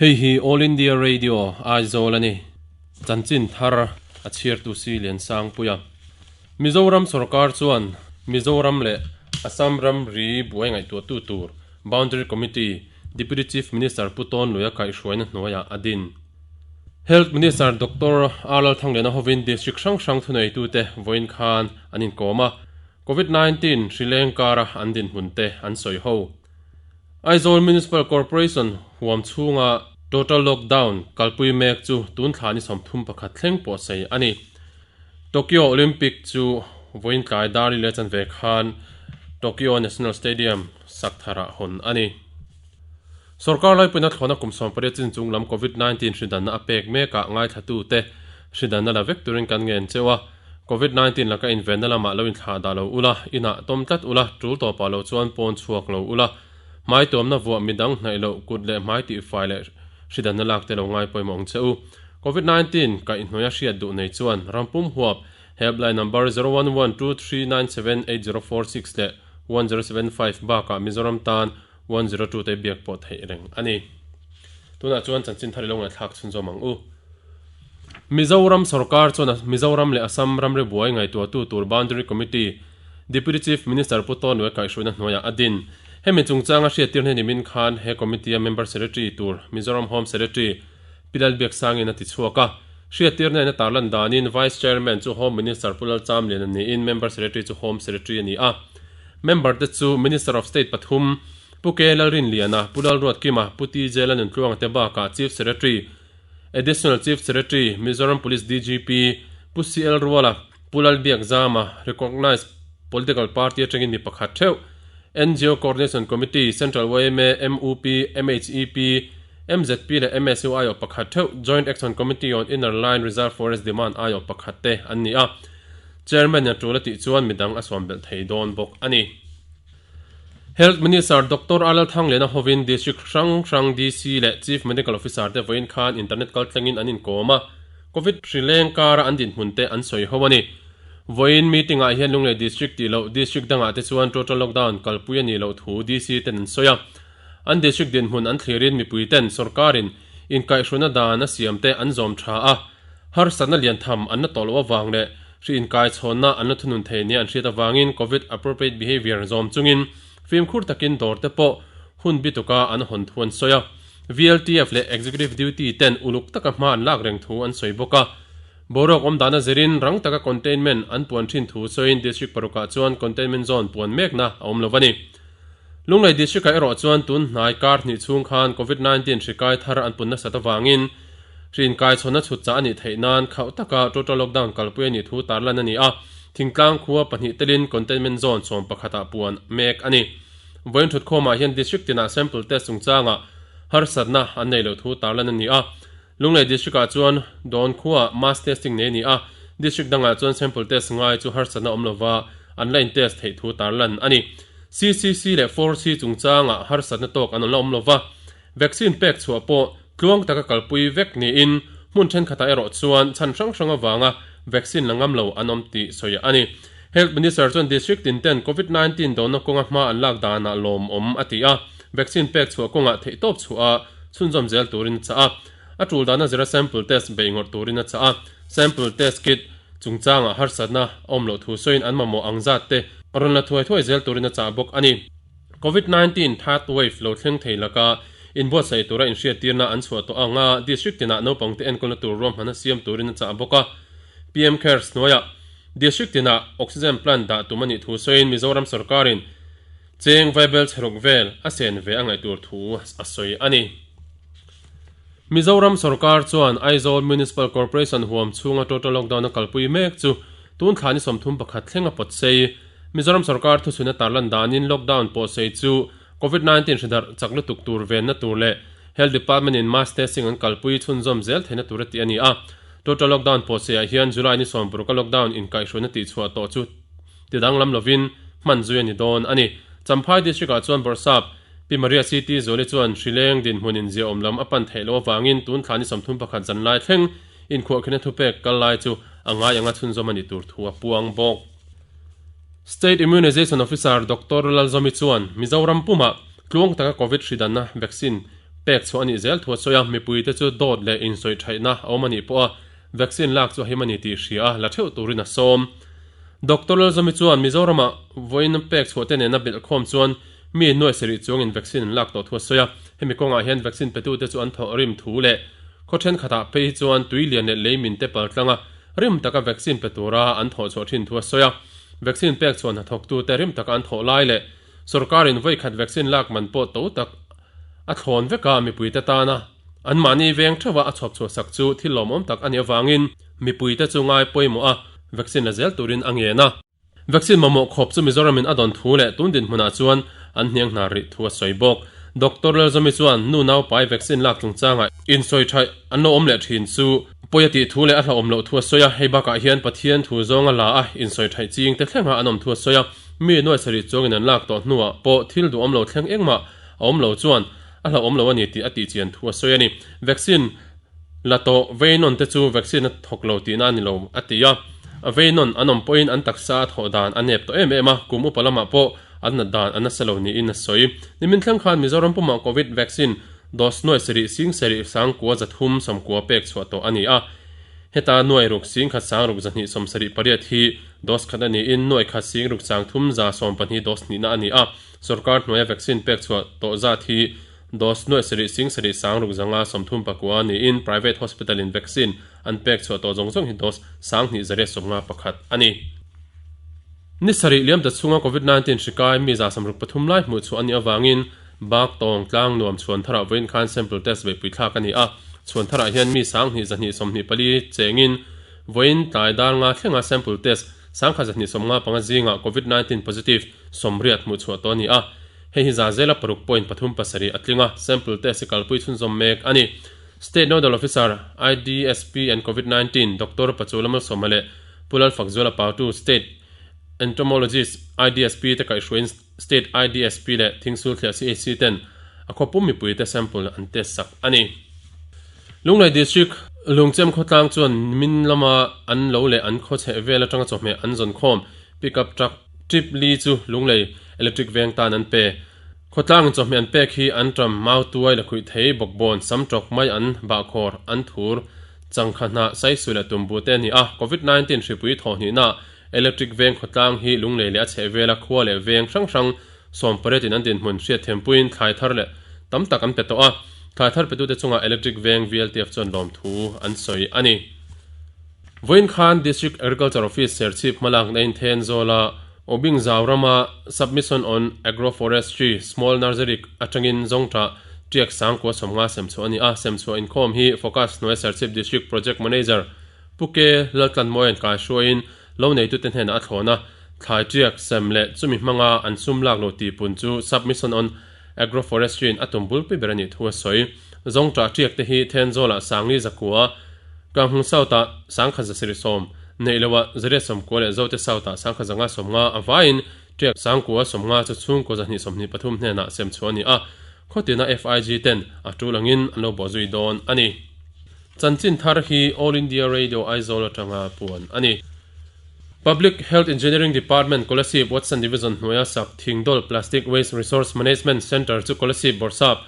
Hei hi All India Radio, Aizawl a ni. Chanchin thar a chhiartu si Liansangpuia. Mizoram sorkar chuan Mizoram leh Assam ramri buai ngaihtuahtu tur Boundary Committee Deputy Chief Minister Pu Tawn Luia kaihhruaina hnuaiah a din. Health Minister Doctor R Lalthangliana hovin District hrang hrang thuneitute vawiin khan an inkawm a, Covid 19 hri leng kara an dinhmun te an sawi ho. Aizawl Municipal Corporation huam chhunga Total Lockdown kalpui mek chu tun thla ni 31 thleng pawh sei a ni. Tokyo Olympic chu vawiin tlai dar li leh chanve khan Tokyo National Stadium sak tharah hawn a ni. Sorkar laipuina thlawhna kum 18 chin chung lam Covid 19 hri danna a pek mekah ngaithlatute hri danna la vek turin kan ngen cheu a. Covid 19 laka invenna lamah lo inthlah dah lo ula, inah tawm tlat ula, tul tawpah lo chuan pawn chhuak lo ula, hmai tuamna vuah midang hnaih loh kut leh hmai tihfai leh hri danna lak te lo ngai pawimawh ang che u. Covid 19 kaihhnawih a hriat duh nei chuan rampum huap helpline number 0112397804 leh 1075 bakah Mizoram tan 102 te biak pawh theih reng a ni. Tunah chuan chanchin thar i lo ngaihthlak chhunzawm ang u. Mizoram sorkar chuan Mizoram leh Assam ramri buai ngaihtuahtu tur Boundary Committee Deputy Chief Minister Pu Tawn Lue kaihhruaina hnuaiah a din. Hemi chungchanga hriattir hne nimin khan he committee-a member secretary tur Mizoram Home Secretary Pi Lalbiaksangin a ti chhuak a. Hriattir hnen a tarlan danin Vice Chairman chu Home Minister Pu Lalchamlian a niin member secretary chu Home Secretary a ni a. Member te chu Minister of State pathum, Pu K Lalrinliana, Pu Lalruatkima, Pu TJ Lalnuntluanga te bakah Chief Secretary, Additional Chief Secretary, Mizoram Police DGP, Pu CL Ruala, Pu Lalbiakzama, Recognised Political Party atangin mi pakhat theuh, NGO Coordination Committee, Central yma, MUP, MHEP, MZP leh MSU aiawh pakhat theuh, Joint Action Committee on Inner Line Reserve Forest Demand aiawh pakhat te an ni a. Chairman in a tul a tih chuan midang a sawm belh thei dawn bawk a ni. Health Minister Doctor R Lalthangliana hovin District hrang hrang DC leh Chief Medical Officer te vawiin khan internet kaltlangin an inkawm a, Covid hri leng kara an dinhmun te an sawi ho a ni. Vawiin meeting ah hian Lunglei District tih loh District dangah te chuan total lockdown kalpui a nih loh thu DC ten an sawi a. An District dinhmun an thlirin mipui ten sawrkarin inkaihhruna dan a siam te an zawm tha a, Harsatna lian tham an la tawh loh avang leh hri inkaichhawnna an la thunun thei nia an hriat avangin Covid appropriate behaviour zawm chungin fimkhur takin dawr te pawh hun bituka an hawn thu an sawi a. VLTF leh Executive Duty ten uluk taka hma an lak reng thu an sawi bawk a. Boruak awmdana zirin rang taka containment an puan thin thu sawiin District parukah chuan containment zone puan mekna a awm lo a ni. Lunglei District-ah erawh chuan tun hnai kar hnih chhung khan Covid 19 hri kai thar an pun nasat avangin hri inkaichhawnna chhut chah a nih theih nan khauh taka total lockdown kalpui a nih thu tarlan a ni a, thingtlang khua pahnih telin containment zone sawm pakhatah puan mek a ni. Vawiin thutkhawmah hian District tinah sample test chungchangah harsatna an nei loh thu tarlan a ni a, Lunglei District-ah chuan Dawn khuaah mass testing nei a ni a, District dangah chuan sample test ngai chu harsatna awm lova an la in-test theih thu tarlan a ni. CCC leh 4C chungchangah harsatna tawk an la awm lova, vaccine pek chhuah pawh tluang taka kalpui vek niin hmun thenkhatah erawh chuan chhan hrang hrang avanga vaccine la ngam lo an awm tih sawi a ni. Health Minister chuan District tin ten Covid 19 dona kawnga hma an lak danah lawmawm a ti a, vaccine pek chhuah kawngah theihtawp chhuah a chhunzawm zel turin a chah a. A tul dana zira sample test beih ngawrh turin a chah a, sample test kit chungchangah harsatna a awm loh thu sawiin an mamawh ang zat te rawn la thuai thuai zel turin a chah bawk a ni. Covid 19 third wave lo thleng thei laka inbuatsaih tura inhriattirna an chhuah tawh anga district tinah naupangte enkawlna tur ruahmanna siam turin a chah bawk a. PM Cares hnuaiah district tinah oxygen plant dah tum a nih thu sawiin Mizoram sorkarin Cheng vaibel chheruk vel a sen ve a ngaih tur thu a sawi a ni. Mizoram sorkar chuan Aizawl Municipal Corporation huam chhunga total lockdown a kalpui mek chu tun thla ni 31 thleng a pawt sei. Mizoram sorkar thuchhuina tarlan danin lockdown pawh sei chu Covid 19 hri darh chak lutuk tur venna tur leh Health Department in mass testing an kalpui chhunzawm zel theihna tur a ti a ni a. Total lockdown pawh seiah hian July ni 16 a lockdown inkaihhruaina tihchhuah tawh chu Ti danglam lovin hman zui a ni dawn a ni. Champhai District-ah chuan Bawrhsap Pi Maria CT Zuali chuan hrileng dinhmun inziahawm lam a pan theih loh avangin tun thla ni 31 zan lai thleng inkhuahkhina thupek kal lai chu a ngai anga chhunzawm a ni tur thu a puang bawk. State Immunization Officer Doctor Lalzawmi chuan Mizoram pumah tluang taka Covid hri danna vaccine pek chhuah a nih zel thu a sawi a, mipuite chu dawt leh insawi thaihna a awm a nih pawh a vaccine lak chu a him a ni tih hria a la theuh turin a sawm. Doctor Lalzawmi chuan Mizoramah vawiin pek chhuah te nena belhkhawm chuan mi nuai sarih chuangin vaccine an lak tawh thu a sawi a, hemi kawngah hian vaccine petute chu an thawh rim thu leh khaw thenkhatah phei hi chuan tui lian leh lei min te paltlanga rim taka vaccine pe tura an thawh chhuah thin thu a sawi a. Vaccine pek chhuah hnathawktute rim taka an thawh lai leh Sorkarin vawikhat vaccine lak man pawh to tak a thlawn vek a, mipuite tana anmahni veng theuha a chhawp chhuah sak chu thil lawmawm tak a nih avangin mipuite chu ngai pawimawh a vaccine la zel turin a ngen a. Vaccine mamawh khawp chu Mizoramin a dawn thu leh tun dinhmunah chuan an hniang hnar rih thu a sawi bawk. Doctor Lalzawmi chuan nu naupai vaccine lak chungchangah insawi thaih an lo awm leh thin chu pawi a tih thu leh a hlauhawm loh thu a sawi a, hei bakah hian Pathian thu zawnga la a insawi thaih ching te thlenga an awm thu a sawi a. Mi nuai sarih chuangin an lak tawh hnuah pawh thil duhawm lo thleng engmah a awm lo chuan a hlauhawm lo a ni tih a tihchian thu a sawi a ni. Vaccine la tawh veinawn te chu vaccine a thawk lo tihna a ni lo a ti a, a veinawn an awm pawhin an taksa a thawh dan a nep tawh em em a, kum upa lamah pawh an nat dan a nasa lo niin a sawi. Nimin thleng khan Mizoram pumah Covid vaccine dose nuai sarih sing sarih sangkua zathum sawmkua pek chhuah tawh a ni a. Heta nuai ruk sing khat sang ruk zahnih 78 hi dose khat a niin nuai khat sing ruk sang thum za 12 dose hnihna a ni a. Sorkar hnuaia vaccine pek chhuah tawh zat hi dose nuai sarih sing sarih sang ruk zanga 39 niin private hospital in vaccine an pek chhuah tawh zawng zawng hi dose sang hnih zariat 51 a ni. Ni sarih liam ta chhunga Covid 19 hri kai mi 63 lai hmuh chhuah a nih avangin Bak tawng tlang nuam chhuan tharah vawiin khan sample test beihpui thlak a ni a. Chhuan tharah hian mi sang hnih 224 chengin vawiin tlai dar nga thlenga sample test 1295 zingah Covid 19 positive 80 hmuh chhuah tawh a ni a. Hei hi za zela paruk point pathum pasarih a tling a, sample test hi kalpui chhunzawm mek a ni. State Nodal Officer, IDSP and Covid 19, Doctor Pachula Malsawma leh Pu Lalfakzuala Pautu, State Entomologist, IDSP te kaihhruaiin State IDSP leh Thingsul thliah CHC ten a khaw pum mipuite sample an test sak a ni. Lunglei District Lungchem khawtlang chuan min lama an lo leh an khaw chheh vel atanga chawhmeh an zawn khawm pickup truck trip li chu Lunglei Electric veng tan an pe. Khawtlangin chawhmeh an pek hi an ṭam mau tuai la khuih thei bawkbawn sam ṭawk mai an bahkhawr an thur changkha hnah saisu leh tumbu te a ni a. Covid 19 hripui thawhhnihna Electric veng khawtlang hi Lunglei leh a chhehvela khua leh veng hrang hrang sawmpariat in an dinhmun hriat thempuiin thlai thar leh tam tak an pe tawh a, thlai thar petute chungah Electric veng VLTF chuan lawmthu an sawi a ni. Vawiin khan District Agriculture Office Serchhip hmalakna in Thenzawla Obing Zau rama Submission on Agroforestry Small Nursery atangin Zawngṭah Ṭiak Sangkua 50 semchhuah a ni a, semchhuah inkhawm hi Focus hnuai Serchhip District Project Manager Pu Ke Laltlanmawia'n kaihruaiin lo neitute hnenah a thlawn a, thlai ṭiak, sem leh chumi hmanga an sum lak lo tih pun chu Sub-Mission on Agroforestry in a tum bulpui ber a nih thu a sawi. Zawngṭah ṭiak te hi Thenzawlah Sangli zakua, Kanghung South-ah Sangkhat zasarih sawm, Neihloah Zariat sawmkua leh Zote South-ah Sangkhat zanga 50 a vaiin ṭiak sangkua 50 chu chhungkaw 223 hnenah sem chhuah a ni a, khawtina FIG ten a ṭul angin an lo bawhzui dawn a ni. Chanchin thar hi All India Radio Aizawl atanga puan a ni. Public Health Engineering Department Kolasib Watson Division hnuaia sak Thingdawl Plastic Waste Resource Management Centre chu Kolasib Bawrhsap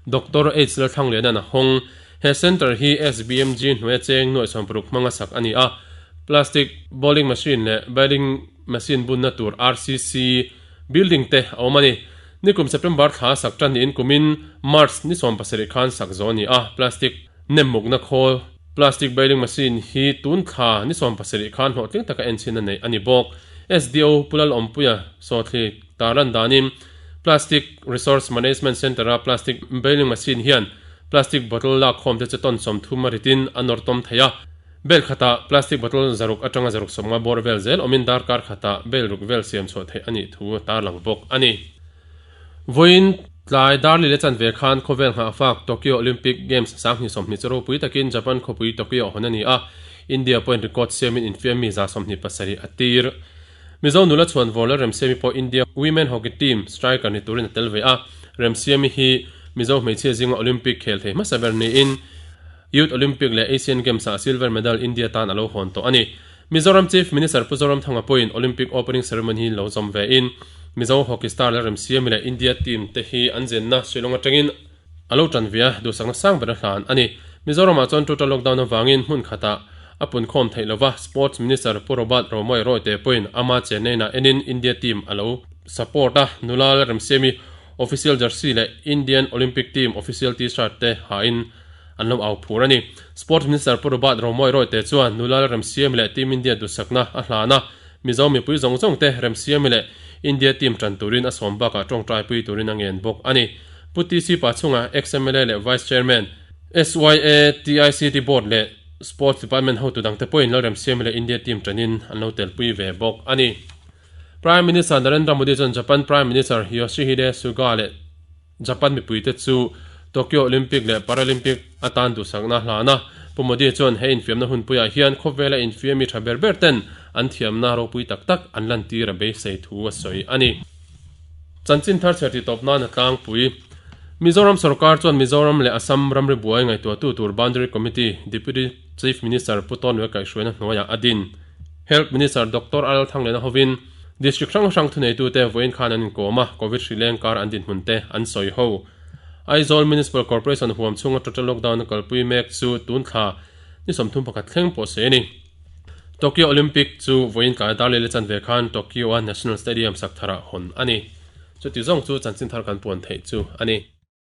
Doctor H Lalthlangliana'n a hawng. He centre hi SBMG hnuaia cheng nuaih 60 hmanga sak a ni a. Plastic bowling machine leh baling machine bunna tur RCC building te a awm a ni. Nikum September thla sak tan niin kumin March ni 17 khan sak zawh a ni a. Plastic Nemmukna khawl, plastic baling machine, hi tun thla ni 17 khan hlawhtling taka enchhin a nei a ni bawk. SDO Pu Lalawmpuia Sawthli tarlan danin Plastic Resource Management Centre-a plastic baling machine hian plastic bottle lakkhawm te chu ton 30 a ritin a nawr tawm thei a. Bel khatah plastic bottle zaruk atanga zaruk 50 bawr vel zel awmin darkar khatah bel ruk vel siam chhuah theih a nih thu a tarlang bawk a ni. Vawiin tlai Darli leh chanve khan khawvel nghahfak Tokyo Olympic Games 2020 chu ropui takin Japan khawpui Tokyo hawn a ni a, India pawhin record siamin infiam mi 27 a tir. Mizo nula chhuan vawrla Remsiami pawh India Women Hockey Team striker ni turin a tel ve a, Remsiami hi Mizo hmeichhia zinga Olympic khel thei hmasa ber niin Youth Olympic leh Asian Games-ah silver medal India tan a lo hawn tawh a ni. Mizoram Chief Minister Pu Zoramthanga pawhin Olympic opening ceremony lo zawm ve in, Mizo hockey star Lalremsiami leh India team te hi an zenna Shillong atangin A lo tan ve a, duhsakna sang ber a hlan a ni. Mizoramah chuan total lockdown avangin hmun khatah a punkhawm theih lova, Sports Minister Pu Robert Romawia Royte pawhin ama chennainah enin India team a lo support a, nula Lalremsiami official jersey leh Indian Olympic team official T-shirt te hain an lo au phur a ni. Sports Minister Pu Robert Romawia Royte chuan nula Lalremsiami leh Team India duhsakna a hlan a, Mizo mipui zawng zawng te Remsiami leh India team tan turin a sawm bakah tawngtaipui turin a ngen bawk a ni. Pu TC Pachhunga, ex-MLA leh Vice Chairman, SYA TICT Board leh Sports Department hotu dangte pawhin Lalremsiami leh India team tanin an lo telpui ve bawk a ni. Prime Minister Narendra Modi chuan Japan Prime Minister Yoshihide Suga leh Japan mipuite chu Tokyo Olympic leh Paralympic atan duhsakna hlan a. Pu Modi chuan he infiamna hunpuiah hian khawvela infiami tha ber ber ten an thiamna ropui tak tak an lantir a beisei thu a sawi a ni. Chanchin thar chher tih tawp nan a tlangpui. Mizoram sorkar chuan Mizoram leh Assam ramri buai ngaihtuahtu tur Boundary Committee Deputy Chief Minister Pu Tawnluai kaihhruaina hnuaiah a din. Health Minister Doctor RL Thanglena hovin District hrang hrang thuneitute vawiin khan an inkawm a, Covid hri leng kar an dinhmun te an sawi ho. Aizawl Municipal Corporation huam chhunga total lockdown a kalpui mek chu tun thla ni 31 thleng pawh sawi a ni. Tokyo Olympic chu vawiin tlai dar leh chanve khan Tokyo-a National Stadium sak tharah hawn a ni. Chuti zawng chu chanchin thar kan puan theih chu a ni.